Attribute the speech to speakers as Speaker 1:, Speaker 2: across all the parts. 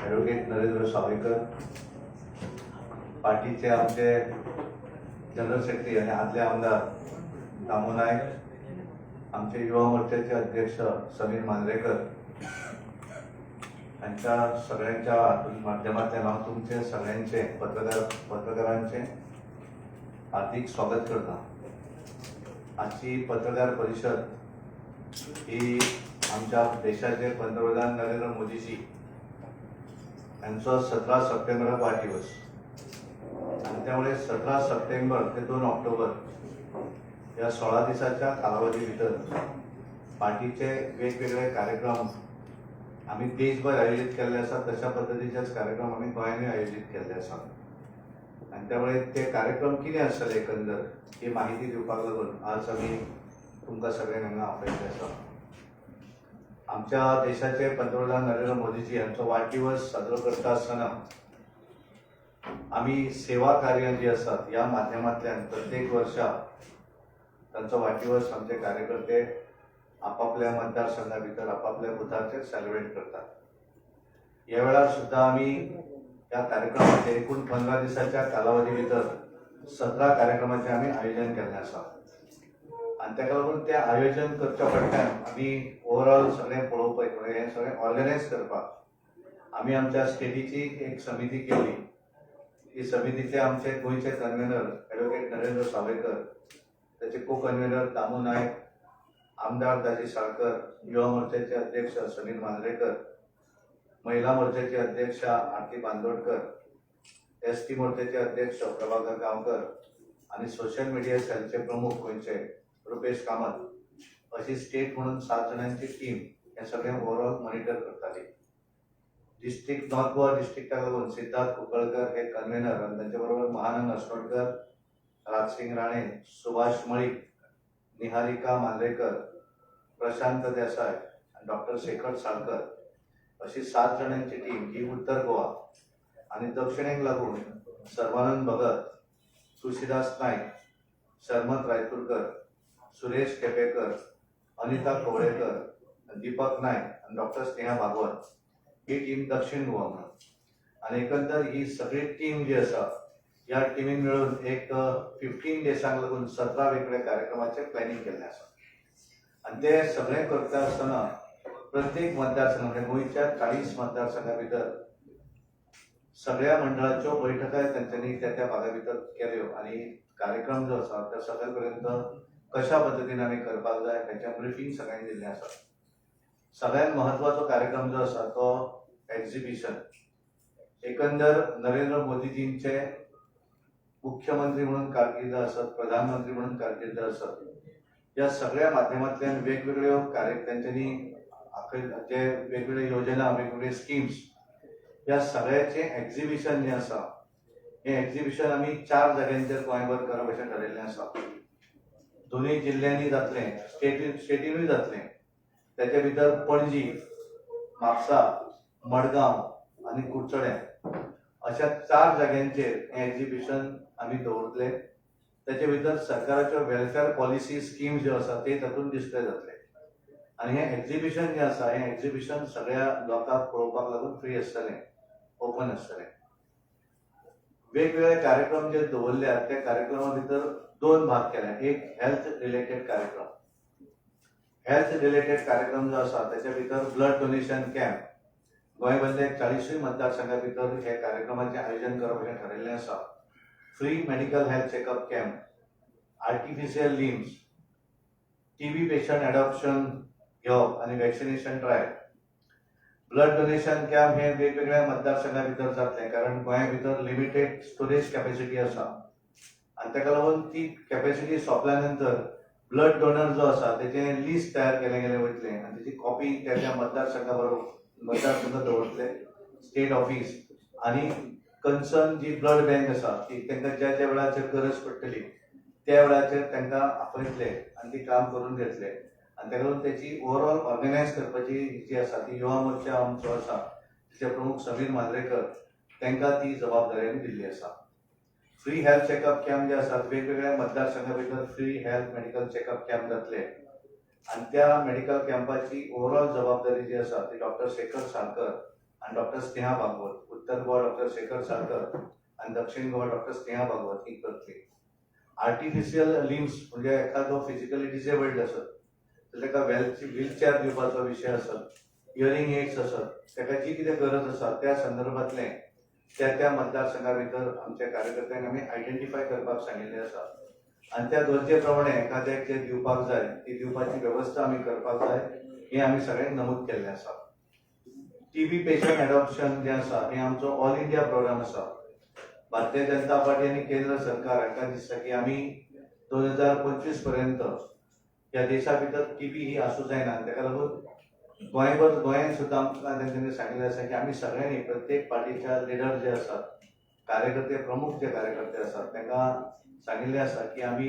Speaker 1: Advocate Narendra Sawaikar, पार्टीचे आमचे general secretary आणि आदले आमदार दामू नायक, आमचे युवा मोर्चाचे अध्यक्ष समीर मांजरेकर, यांच्या सगळ्यांच्या माध्यमांतल्यान हांव तुमचे सगळ्यांचे पत्रकारांचे हार्दिक स्वागत करता. आजची पत्रकार परिषद ही आमच्या देशाचे पंतप्रधान नरेंद्र मोदीजी यांचो 17 सप्टेंबराक वाढदिवस आणि त्यामुळे 17 सप्टेंबर ते 2 ऑक्टोबर या 16 दिसाच्या कालावधी भितर पार्टीचे वेगवेगळे कार्यक्रम आमी देशभर आयोजीत केल्ले आसात. तशा पद्दतीचेच कार्यक्रम आमी गोंयांनी आयोजीत केल्ले आसात आनी त्यामुळे ते कार्यक्रम कितें आसतले एकंदर ही माहिती दिवपाक लागून आज आमी तुमकां सगळ्यांक हांगा आपयल्ले आसा. आमच्या देशाचे पंतप्रधान नरेंद्र मोदीजी यांचो वाढदिवस साजरो करता आसतना आमी सेवा कार्य जी आसात ह्या माध्यमांतल्यान प्रत्येक वर्सा तांचो वाढदिवस आमचे कार्यकर्ते आपापल्या मतदारसंघा भितर आपापल्या बुथाचेर सेलिब्रेट करतात. ह्या वेळार सुद्दां आमी ह्या कार्यक्रमाचे एकूण 15 दिसाच्या कालावधी भितर 17 कार्यक्रमाचें आमी आयोजन केल्लें आसा आनी ताका लागून तें आयोजन करच्या फाटल्यान आमी ओवरऑल सगळें पळोवपाक, म्हणजे हें सगळें ऑर्गनायज करपाक आमी आमच्या स्टेटीची एक समिती केली. ही समितीचे आमचे गोंयचे कन्व्हेनर ॲडव्होकेट नरेंद्र सावयकर, त्याचे को कन्व्हेनर दामू नायक, आमदार दाजी साळकर, युवा मोर्चाचे अध्यक्ष समीर मांजरेकर, महिला मोर्चाचे अध्यक्ष आरती बांदोडकर, एसटी मोर्चाचे अध्यक्ष प्रभाकर गांवकर आणि सोशल मीडिया सेलचे प्रमुख गोंयचे रुपेश कामत अशी स्टेट म्हणून सात जाणांची टीम हे सगळें ओवरऑल मॉनिटर करताली. डिस्ट्रिक्ट, नॉर्थ गोवा डिस्ट्रिक्टाक लागून सिद्धार्थ कुंकळकर हे कन्व्हेनर आनी तांचे बरोबर महानंद अस्नोडकर, राजसिंग राणे, सुभाष मळीक, निहारिका मांद्रेकर, प्रशांत देसाय आणि डॉक्टर शेखर साळकर अशी सात जाणांची टीम ही उत्तर गोवा आणि दक्षिणेक लागून सर्वानंद भगत, तुळशीदास नाईक, शर्मत रायतुरकर, सुरेश केपेकर, अनिता कवळेकर, दीपक नायक आणि डॉक्टर स्नेहा भागवत ही टीम दक्षिण गोवा म्हणून. आणि एकंदर ही सगळी टीम जी आसा, ह्या टिमीन मेळून एक 15 डेसांक लागून 17 वेगवेगळ्या कार्यक्रमाचें प्लॅनिंग केल्लें आसा. आनी ते सगळें करता आसतना प्रत्येक मतदारसंघ, म्हणजे गोंयच्या 40 मतदारसंघा भितर सगळ्या मंडळाच्यो बैठका तांच्यांनी त्या त्या भागा भितर केल्यो आनी कार्यक्रम जो आसा त्या सकयल पर्यंत कशा पद्दतीन आमी करपाक जाय हेचें ब्रिफींग सगळ्यांनी दिल्लें आसा. सगळ्यात महत्वाचो कार्यक्रम जो आसा तो एक्झिबिशन. एकंदर नरेंद्र मोदीजींचे मुख्यमंत्री म्हणून कारकीर्द आसत, प्रधानमंत्री म्हणून कारकीर्द आसत, या सगळ्या माध्यमांतल्यान वेगवेगळ्यो कार्य तांच्यांनी जे वेगवेगळ्यो योजना, वेगवेगळे स्किम्स, ह्या सगळ्याचें एक्झिबिशन जें आसा, हें एक्झिबिशन आमी चार जाग्यांचेर गोंयभर करप अशें ठरयल्लें आसा. दोनूय जिल्ल्यांनी जातलें, स्टेटीनूय जातलें. त्याच्या भितर पणजी, म्हापसा, मडगांव आनी कुडचडें अशा चार जाग्यांचेर हें एक्झिबिशन आमी दवरतले. त्याचे भितर सरकाराच्यो वेलफेअर पॉलिसी, स्कीम ज्यो आसा ते तातूंत डिस्प्ले जातले आनी हें एक्झिबिशन जें आसा, हें एक्झिबिशन सगळ्या लोकांक पळोवपाक लागून फ्री आसतलें, ओपन आसतलें. वेगवेगळे कार्यक्रम जे दवरल्यात, त्या कार्यक्रमा भितर दोन भाग केले. एक हेल्थ रिलेटेड कार्यक्रम. हेल्थ रिलेटेड कार्यक्रम जो आसा त्याच्या भितर ब्लड डोनेशन कॅम्प, गोंयभरल्या 40ूय मतदारसंघा भितर हे कार्यक्रमाचें आयोजन करप अशें ठरयल्लें आसा. Free medical health checkup camp, artificial limbs, TB patient adoption घेवप आनी vaccination drive. Blood donation camp हे वेगवेगळ्या मतदारसंघा भितर जातलें, कारण गोंया भितर लिमिटेड स्टोरेज कॅपॅसिटी आसा आनी ताका लागून ती कॅपॅसिटी सोंपल्या नंतर ब्लड डोनर जो आसा तेचें लिस्ट तयार केलें गेलें वयतलें आनी तेची कॉपी त्या त्या मतदारसंघा बरोबर मतदारसंघ दवरतले, स्टेट ऑफीस आनी कन्सर्न जी ब्लड बँक आसा ती तांकां ज्या ज्या वेळाचेर गरज पडटली त्या वेळाचेर तांकां आपयतले आनी ती काम करून घेतले. आनी ताका लागून तेची ओवरऑल ऑर्गनायज करपाची जी आसा ती युवा मोर्चा आमचो आसा, तिचे प्रमुख समीर मांद्रेकर, तांकां ती जबाबदारी आमी दिल्ली आसा. फ्री हेल्थ चेकअप कॅम्प जे आसात, वेगवेगळ्या मतदारसंघा भितर free health medical checkup camp जातले आनी त्या मेडिकल कॅम्पाची ओवरऑल जबाबदारी जी आसा ती डॉक्टर शेखर साळकर. आनी डॉक्टर स्नेहा भागवत, उत्तर गोवा डॉक्टर शेखर साळकर आनी दक्षिण गोवा डॉक्टर स्नेहा भागवत ही करतली. आर्टिफिशियल लिम्स, म्हणजे एखादो फिजिकली डिसेबल्ड आसत तर ताका व्हीलचेअर दिवपाचो विशय आसत, इयरिंग एड्स आसत, ताका जी कितें गरज आसा त्या संदर्भातलें त्या त्या मतदारसंघा भितर आमच्या कार्यकर्त्यांक आमी आयडेंटिफाय करपाक सांगिल्लें आसा आनी त्या गरजे प्रमाणे एखाद्याक जे दिवपाक जाय ती दिवपाची वेवस्था आमी करपाक जाय, हें आमी सगळ्यांक नमूद केल्लें आसा. टीबी पेशंट एडॉप्शन जें आसा हें आमचो ऑल इंडिया प्रोग्राम आसा. भारतीय जनता पार्टी आनी केंद्र सरकार हांकां दिसता की आमी 2025 पर्यंत ह्या देशा भितर टीबी ही आसूं जायना आनी ताका लागून गोंयभर, गोंयांत सुद्दां आमकां तेंच्यांनी सांगिल्लें आसा की आमी सगळ्यांनी प्रत्येक पार्टीच्या लिडर जे आसात, कार्यकर्ते, प्रमुख जे कार्यकर्ते आसात, तांकां सांगिल्लें आसा की आमी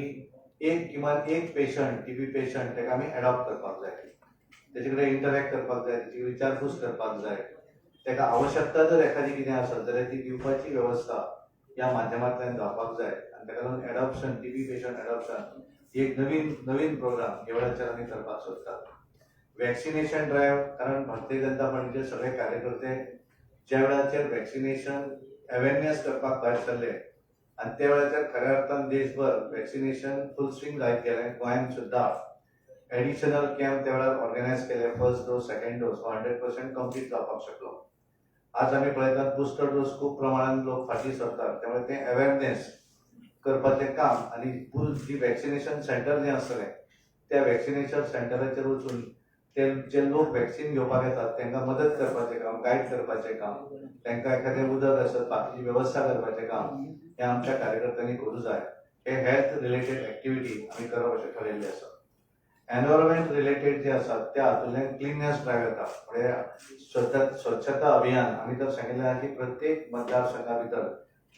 Speaker 1: एक किमान एक पेशंट, टीबी पेशंट, ताका आमी एडॉप्ट करपाक जाय, तेजे कडेन इंटरॅक्ट करपाक जाय, तेची विचारपूस करपाक जाय. ताका आवश्यकता जर एखादी कितें आसत जाल्यार ती दिवपाची वेवस्था ह्या माध्यमांतल्यान जावपाक जाय आनी ताका लागून एडॉप्शन, टीबी पेशंट एडॉप्शन ही एक नवीन नवीन प्रोग्राम ह्या वेळाचेर आमी करपाक सोदतात. वॅक्सिनेशन ड्रायव्ह, कारण भारतीय जनता पार्टीचे सगळे कार्यकर्ते ज्या वेळाचेर वॅक्सिनेशन अवेरनेस करपाक भायर सरले आनी त्या वेळाचेर खऱ्या अर्थान देशभर वॅक्सिनेशन फूल स्विंग जायत गेलें. गोंयांत सुद्दां एडिशनल कॅम्प त्या वेळार ऑर्गनायज केले. फर्स्ट डोस, सेकंड डोस हो 100% कंप्लीट जावपाक शकलो. आज आमी पळयतात, बुस्टर डोस खूब प्रमाणान लोक फाटीं सरतात. त्यामुळे तें अवेरनेस करपाचें काम आनी जी वॅक्सिनेशन सेंटर जें आसतलें त्या वॅक्सिनेशन सेंटराचेर वचून ते जे लोक वॅक्सिन घेवपाक येतात तांकां मदत करपाचें काम, गायड करपाचें काम, तांकां एखादें उदक आसत, बाकीची वेवस्था करपाचें काम हें आमच्या कार्यकर्त्यांनी करूं जाय. हे हेल्थ रिलेटेड एक्टिविटी आमी करप अशें ठरयल्लें आसा. एनवायरमेंट रिलेटेड जे आसात त्या हातूंतल्यान क्लिननेस ड्रायव्ह येता, म्हणजे स्वच्छता अभियान. आमी तर सांगिल्लें आहा की प्रत्येक मतदारसंघा भितर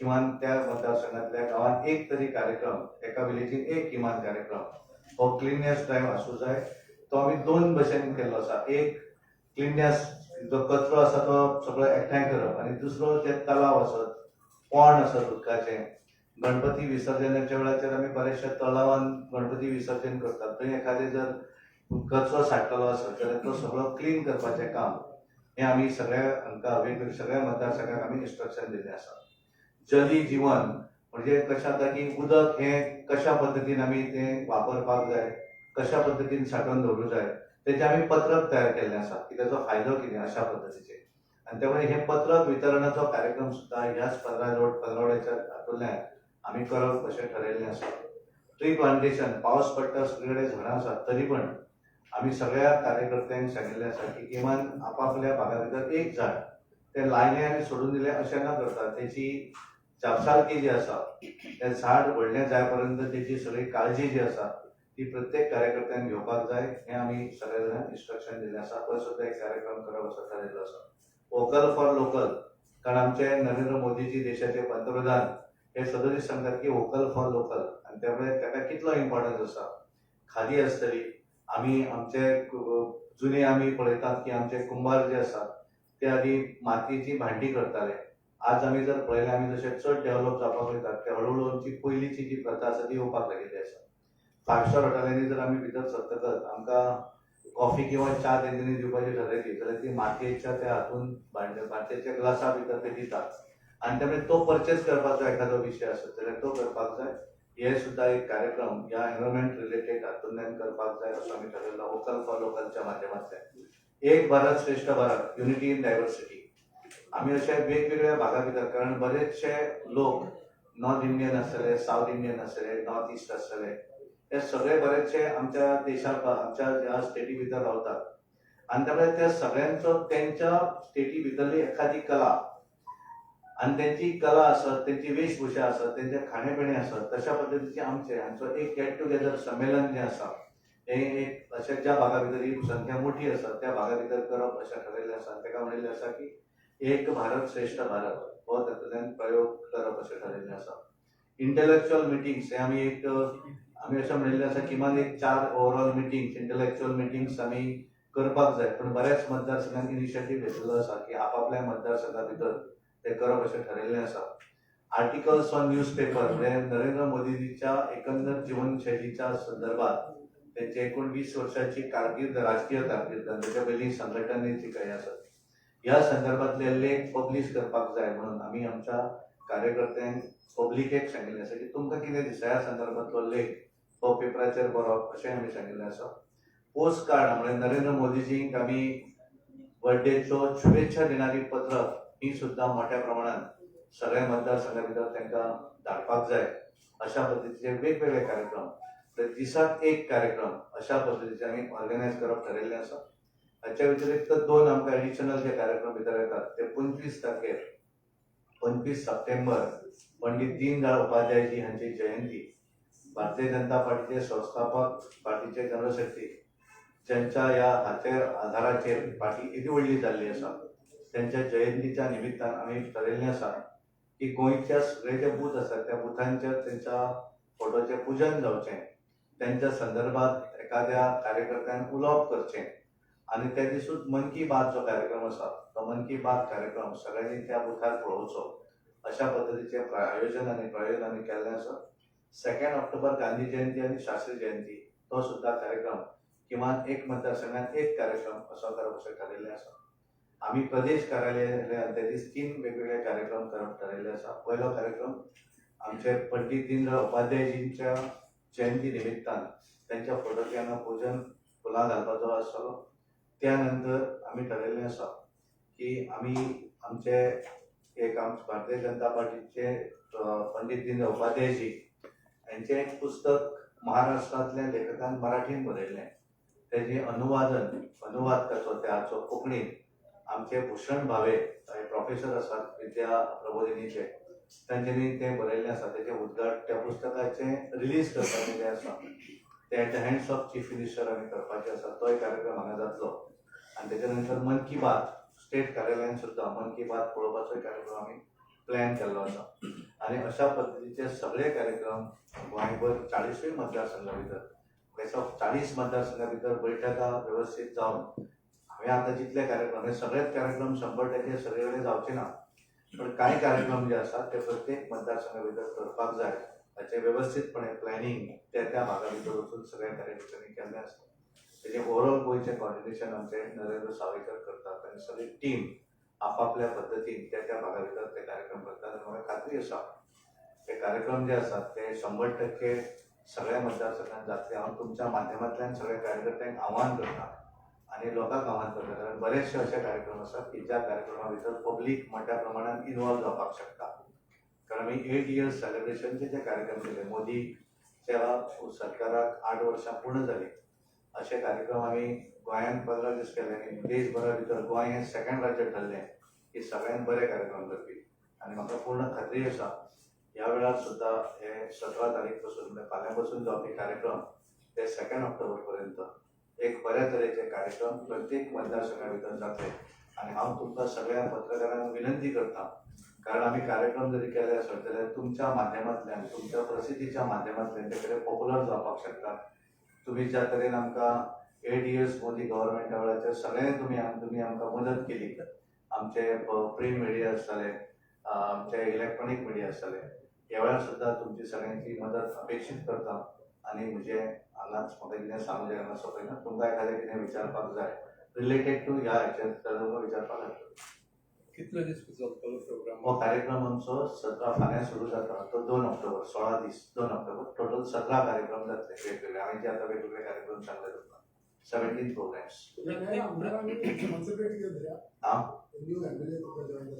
Speaker 1: किमान त्या मतदारसंघातल्या गांवांत एक तरी कार्यक्रम, एका विलेजीन एक किमान कार्यक्रम हो क्लिननेस ड्रायव्ह आसूं जाय. तो आमी दोन भशेन केल्लो आसा. एक, क्लिननेस जो कचरो आसा तो सगळो एकठांय करप आनी दुसरो, जे तलाव आसत, पॉंड आसत उदकाचे, गणपती विसर्जनाच्या वेळाचेर आमी बरेचशे तलावान गणपती विसर्जन करतात, थंय एखादें जर कचरो साठलेलो आसत जाल्यार तो सगळो क्लीन करपाचें काम हें आमी सगळ्या हांकां, वेगवेगळ्या सगळ्या मतदारसंघाक आमी इन्स्ट्रक्शन दिल्लें आसा. जली जीवन म्हणजे कशें जाता की उदक हें कशा पद्दतीन आमी तें वापरपाक जाय, कशा पद्दतीन सांठोवन दवरूंक जाय, तेजें आमी पत्रक तयार केल्लें आसा की ताचो फायदो कितें अशा पद्दतीचें. आनी त्यामुळे हें पत्रक वितरणाचो कार्यक्रम सुद्दां ह्याच 15 पंदरवड्याच्या हातूंतल्यान आमी करप अशें ठरयल्लें आसा. ट्री प्लांटेशन, पावस पडटा, सगळे कडेन झाडां आसात, तरी पण आमी सगळ्या कार्यकर्त्यांक सांगिल्लें आसा की किमान आपापल्या भागा भितर एक झाड तें लायलें आनी सोडून दिलें अशें न करता तेची जापसालकी जी आसा, तें झाड व्हडलें जाय पर्यंत तेची सगळी काळजी जी आसा ती प्रत्येक कार्यकर्त्यान घेवपाक जाय, हें आमी सगळ्या जाणांक इन्स्ट्रक्शन दिल्लें आसा. तो सुद्दां एक कार्यक्रम करप असो थारायल्लो आसा. वोकल फॉर लोकल, कारण आमचे नरेंद्र मोदीजी, देशाचे पंतप्रधान, हे सदोदीस सांगतात की वोकल फॉर लोकल आनी त्यामुळे ताका कितलो इम्पॉर्टन्स आसा. खादी आसतली, आमी आमचे जुने आमी पळयतात की आमचे कुंभार जे आसात ते आदी मातयेची भांडी करताले. आज आमी जर पळयलें, आमी जशे चड डेव्हलप जावपाक वयतात ते हळू हळू आमची पयलींची जी प्रथा आसा ती येवपाक लागिल्ली आसा. फायव स्टार हॉटेलांनी जर आमी भितर सरतकच आमकां कॉफी किंवा च्या तेंच्यांनी दिवपाची ठरयली जाल्यार ती मातयेच्या त्या हातून भांडे, मातयेच्या ग्लासा भितर ते दितात आनी त्यामुळे तो परचेस करपाचो एखादो विशय आसत जाल्यार तो करपाक जाय. हे सुद्दां एक कार्यक्रम ह्या एनवायरमेंट रिलेटेड हातूंतल्यान करपाक जाय असो आमी ठरयला वोकल फॉर लोकलच्या माध्यमांतल्यान. एक भारत श्रेष्ठ भारत, युनिटी इन डायव्हर्सिटी. आमी अशे वेगवेगळ्या भागा भितर, कारण बरेचशे लोक नॉर्थ इंडियन आसतले, सावथ इंडियन आसतले, नॉर्थ इस्ट आसतले, हे सगळे बरेचशे आमच्या देशात, आमच्या ह्या स्टेटी भितर रावतात आनी त्यामुळे त्या सगळ्यांचो तेंच्या स्टेटी भितरली एखादी कला आनी तेंची कला आसत, तेंची वेशभूषा आसत, तेंचें खाणेपिणें आसत, तशा पद्दतीचे आमचे हांचो एक गेट टुगेदर संमेलन जें आसा हें एक अशें ज्या भागा भितर ही संख्या मोठी आसा त्या भागा भितर करप अशें ठरयल्लें आसा. ताका म्हणिल्लें आसा की एक भारत श्रेष्ठ भारत हो तातूंतल्यान प्रयोग करप अशें ठरयल्लें आसा. इंटलेक्च्युअल मिटिंग्स हे आमी एक आमी अशें म्हणिल्लें आसा, किमान एक चार ओवरऑल मिटिंग्स, इंटलेक्च्युअल मिटिंग्स आमी करपाक जाय. पूण बऱ्याच मतदारसंघान इनिशिएटीव घेतलेलो आसा की आपापल्या मतदारसंघा भितर ते करप अशें ठरयल्लें आसा. आर्टिकल्स ऑन न्यूज पेपर, म्हणजे नरेंद्र मोदीजीच्या एकंदर जीवनशैलीच्या संदर्भात त्यांची एकूण 20 वर्षाची कारकीर्द, राजकीय कारकीर्द आणि त्याच्या पयलीं संघटनेची काही आसत. ह्या संदर्भातले लेख पब्लीश करपाक जाय म्हणून आमी आमच्या कार्यकर्त्यांक, पब्लिकेक सांगिल्लें आसा की तुमकां कितें दिसता ह्या संदर्भातलो लेख हो पेपराचेर बरोवप अशें आमी सांगिल्लें आसा. पोस्ट कार्ड म्हणजे नरेंद्र मोदीजींक आमी बर्थडेचो शुभेच्छा दिणारी पत्र ही सुद्दां मोठ्या प्रमाणात सगळ्या मतदारसंघा भितर तांकां धाडपाक जाय. अशा पद्दतीचे वेगवेगळे कार्यक्रम, म्हणजे दिसाक एक कार्यक्रम अशा पद्दतीचे आमी ऑर्गनायज करप ठरयल्लें आसा. हाच्या व्यतिरिक्त दोन आमकां एडिशनल जे कार्यक्रम भितर येतात ते 25 तारखेर, 25 सप्टेंबर, पंडित दीनदयाळ उपाध्यायजी हांची जयंती. भारतीय जनता पार्टीचे संस्थापक, पार्टीचे जनरल सेक्रेटरी, ज्यांच्या ह्या हाचे आधाराचेर पार्टी येदी व्हडली जाल्ली आसा, त्यांच्या जयंतीच्या निमित्तान आमी ठरयल्लें आसा की गोंयच्या सगळे जे बूथ आसात त्या बुथांचेर त्यांच्या फोटोचें पुजन जावचें, त्यांच्या संदर्भात एखाद्या कार्यकर्त्यान उलोवप करचें आनी त्या दिसूच मन की बात जो कार्यक्रम आसा तो मन की बात कार्यक्रम सगळ्यांनी त्या बुथार पळोवचो अशा पद्दतीचें आयोजन आनी प्रयोजन आमी केल्लें आसा. 2 ऑक्टोबर गांधी जयंती आनी शास्त्री जयंती, तो सुद्दां कार्यक्रम किमान एक मतदारसंघात एक कार्यक्रम असो करप अशें ठरयल्लें आसा. आमी प्रदेश कार्यालयान त्या दीस 3 वेगवेगळे कार्यक्रम करप ठरयल्ले आसा. पयलो कार्यक्रम आमचे पंडित दीनदयाळ उपाध्यायजींच्या जयंती निमित्तान त्यांच्या फोटोचे हांगा पूजन, फुलां घालपाचो आसतलो. त्या नंतर आमी ठरयल्लें आसा की आमी आमचे एक भारतीय जनता पार्टीचे पंडित दीनदयाळ उपाध्यायजी यांचें एक पुस्तक महाराष्ट्रांतल्या लेखकान मराठीन बरयल्लें, तेजें अनुवाद ताचो त्याचो कोंकणीन आमचे भूषण भावे हे प्रोफेसर आसात विद्या प्रबोधिनीचे, तांच्यांनी तें बरयल्लें आसा. तेजें उद्घाटन, त्या पुस्तकाचें रिलीज करपाचें जें आसा तें at the hands of chief minister आमी करपाचें आसा. तोय कार्यक्रम हांगा जातलो. आनी तेच्या नंतर मन की बात, स्टेट कार्यालयान सुद्दां मन की बात पळोवपाचोय कार्यक्रम आमी प्लॅन केल्लो आसा. आनी अशा पद्दतीचे सगळे कार्यक्रम गोंयभर 40ूय मतदारसंघा भितर, 40 मतदारसंघा भितर बैठका व्यवस्थीत जावन हांवें आतां जितले कार्यक्रम, हे सगळेच कार्यक्रम 100% सगळे कडेन जावचे ना, पण कांय कार्यक्रम जे आसात ते प्रत्येक मतदारसंघा भितर करपाक जाय हाचें वेवस्थीतपणे प्लॅनिंग त्या त्या भागा भितर वचून सगळ्या कार्यकर्त्यांनी केल्लें आसा. तेजें ओवरऑल गोंयचें कॉर्डिनेशन आमचे नरेंद्र सावयकर करतात आनी सगळी टीम आपापल्या पद्दतीन त्या त्या भागा भितर ते कार्यक्रम करतात. आनी म्हाका खात्री आसा ते कार्यक्रम जे आसात ते 100% सगळ्या मतदारसंघात जातले. हांव तुमच्या माध्यमांतल्यान सगळ्या कार्यकर्त्यांक आव्हान करता आनी लोकांक आव्हान करता, कारण बरेचशे अशे कार्यक्रम आसात की ज्या कार्यक्रमा भितर पब्लीक मोठ्या प्रमाणात इन्वॉल्व जावपाक शकता. कारण आमी 8 इयर्स सेलिब्रेशनचे जे कार्यक्रम केले, मोदीच्या सरकाराक 8 वर्सां पूर्ण जाली, अशे कार्यक्रम आमी गोंयांत 15 दीस केले आनी देशभरा भितर गोंय हें सेकंड राज्य ठरलें की सगळ्यांत बरे कार्यक्रम करपी. आनी म्हाका पूर्ण खात्री आसा ह्या वेळार सुद्दां हे 17 तारीख पासून, म्हणजे फाल्यां पासून जावपी कार्यक्रम ते 2 ऑक्टोबर पर्यंत एक बऱ्या तरेचे कार्यक्रम प्रत्येक मतदारसंघा भितर जातले. आनी हांव तुमकां सगळ्या पत्रकारांक विनंती करता, कारण आमी कार्यक्रम जरी केले आसत जाल्यार तुमच्या माध्यमांतल्यान, तुमच्या प्रसिद्धीच्या माध्यमांतल्यान ते कडेन पॉप्युलर जावपाक शकता. तुमी ज्या तरेन आमकां 8 इयर्स मोदी गव्हर्मेंटा वेळाचेर सगळें तुमी आमकां मदत केली, आमचे प्रिंट मिडिया आसताले, आमचे इलेक्ट्रॉनीक मिडिया आसताले, ह्या वेळार सुद्दां तुमची सगळ्यांची मदत अपेक्षीत करता. आनी म्हजें हांगाच म्हाका कितें सांगूंक जाय हांगा सोंपयना. तुमकां एखादें कितें विचारपाक जाय रिलेटेड टू ह्या हेचेर जाल्यार तुमकां विचारपाक हरकत.
Speaker 2: कितले दीस चलतलो प्रोग्राम?
Speaker 1: हो कार्यक्रम आमचो 17 फाल्यां सुरू जाता तो 2 ऑक्टोबर, 16 दीस, 2 ऑक्टोबर, टोटल 17 कार्यक्रम जातले वेगवेगळे. हांवें जे आतां वेगवेगळे कार्यक्रम सांगले तुमकां, 17 प्रोग्राम्स. हा,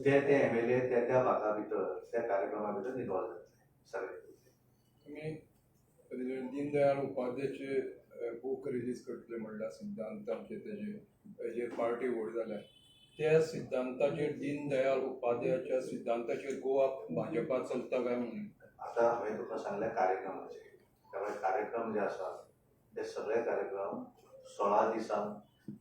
Speaker 1: ते ते एमएलए त्या त्या भागा भितर त्या कार्यक्रमा भितर इन्वॉल्व जातले सगळे.
Speaker 2: तुमी दीनदयाळ उपाध्यायचे बूक रिलीज करतले म्हणल्यार सिद्धांत आमचे तेजे हेजेर पार्टी व्हड जाल्या, त्या सिद्धांताचेर, दीनदयाळ उपाध्यायाच्या सिद्धांताचेर गोवा भाजपा चलता काय म्हणून?
Speaker 1: आता हांवें तुका सांगलें कार्यक्रमाचे, त्यामुळे कार्यक्रम जे आसात ते सगळे कार्यक्रम 16 दिसान,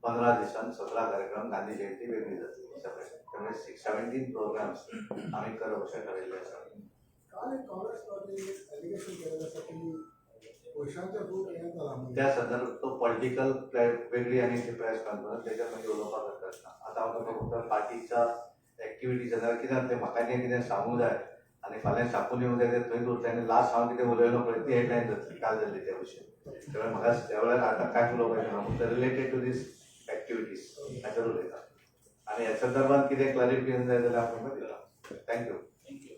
Speaker 1: 15 दिसान 17 कार्यक्रम, गांधी जयंती वेगळी जातली सगळे, त्यामुळे 17 प्रोग्राम्स आमी करप अशें ठरयल्लें आसा.
Speaker 3: काल एक काँग्रेस पार्टी एलिगेशन केलेलं आसा की पैशांचा ग्रुप येण्यात आला म्हणजे
Speaker 1: त्या संदर्भात तो पॉलिटिकल वेगळी आनी ती प्रेस कॉन्फरन्स, त्याच्या मागीर उलोवपाक हरकत ना. आतां हांव तुका फक्त पार्टीच्या एक्टिविटीज जाल्यार कितें जातलें, म्हाका जें कितें सांगूंक जाय आनी फाल्यां छापून येवंक जाय तें थंयच उरतलें आनी लास्ट हांव कितें उलयलो पळय ती हेडलायन जातली काल जाल्ली त्या भशेन. त्यामुळे म्हाका त्या वेळार आतां कांयच उलोवपाचें ना, फक्त रिलेटेड टू these activities हाचेर उलयता. आनी आनी ह्या संदर्भात कितें क्लॅरिफिकेशन जाय जाल्यार हांव तुमकां दिता. Thank you,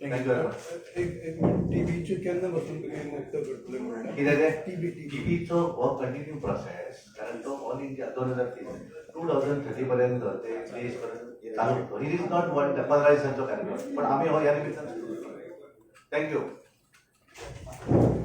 Speaker 1: thank you very much.
Speaker 2: एक एक टीबीचे केन्ना पासून तुमी मुक्त करतले म्हणल्यार?
Speaker 1: कितें तें?
Speaker 2: TB, TB.
Speaker 1: टीबीचो हो कंटिन्यू प्रोसेस, कारण तो ऑल इंडिया 2030, 2030 पर्यंत ते देश पर्यंत चालू. It is not one 15 दिसांचो कार्यक्रम, पण आमी हो ह्या निमित्तान. Thank you.